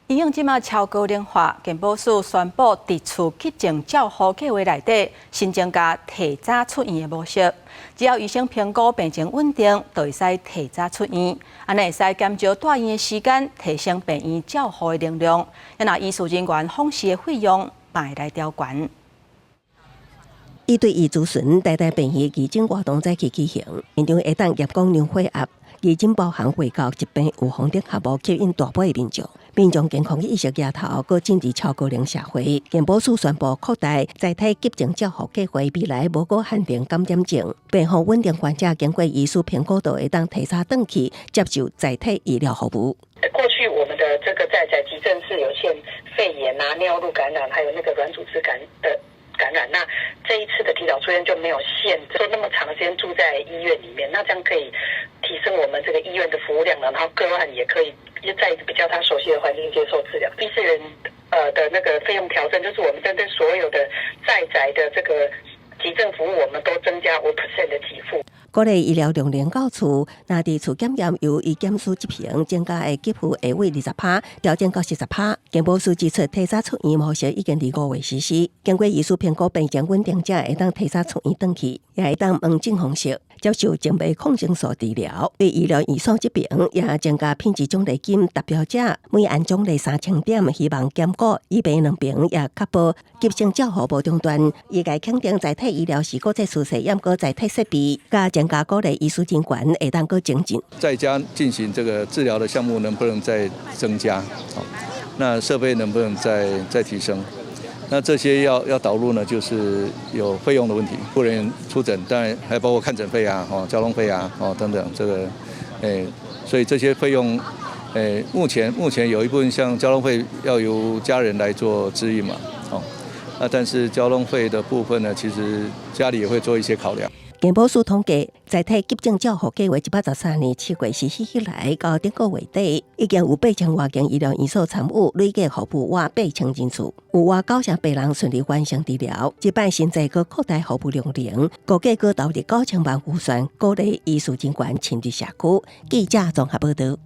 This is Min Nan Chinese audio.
因應這馬超高齡化，健保署宣布，佇厝急症照護計畫內底，新增加提早出院的模式。只要醫生評估病情穩定，就會使提早出院，按呢會使減少蹛院的時間，提升病院照護的能量。若醫事人員訪視的費用，嘛會來調懸。一對一諮詢，台大病院義診活動早起舉行，現場會當驗講量血壓，義診包含衛教疾病預防等項目，吸引大批的民眾。民眾健康意識抬頭，閣進入超高齡社會。健保署宣布擴大在宅急症照護計劃，未來無閣限定感染症，病況穩定患者經過醫師評估，就會當提早轉去接受在宅醫療服務。過去我們的這個在宅急症室有限肺炎啊、尿路感染，還有那個軟組織感染，那這一次的提早出院就沒有限，說那麼長的時間住在醫院裡面，那這樣可以提升我們這個醫院的服務量，然後個案也可以在一個比較他熟悉的環境接受治療。醫事人的那個費用調整，就是我們針對所有的在宅的這個急症服務，我們都增加5% 的給付。鼓勵醫療量能到厝，若佇厝檢驗由醫檢師執行，增加的給付會為20趴，調整到40趴。健保署指出，提早出院模式已經佇5月實施，經過醫師評估病情穩定者，會當提早出院轉去，也會當門診方式接受靜脈抗生素治療。對醫療院所這邊，也增加品質獎勵金達標者，每案獎勵3000點，希望兼顧醫病兩邊，也確保急性照護無中斷。醫界肯定在宅醫療是國際趨勢，毋過在宅設備佮增加鼓勵醫師人員會當閣精進。在家進行這個治療的項目能不能再增加？那設備能不能再提升？那這些要導入呢，就是有費用的問題。護人員出診，當然還包括看診費啊、交通費啊、等等，這個，所以這些費用，目前有一部分像交通費要由家人來做支應嘛，那但是交通費的部分呢，其實家裡也會做一些考量。健保署統計，在宅急症照護計畫113年7月實施以來，到頂個月底，已經有8000外間醫療院所參與，累計服務逾8000人次，有逾9成病人順利完成治療。這擺新增閣擴大服務量能，估計閣投入9000萬預算，鼓勵醫事人員深入社區。記者綜合報道。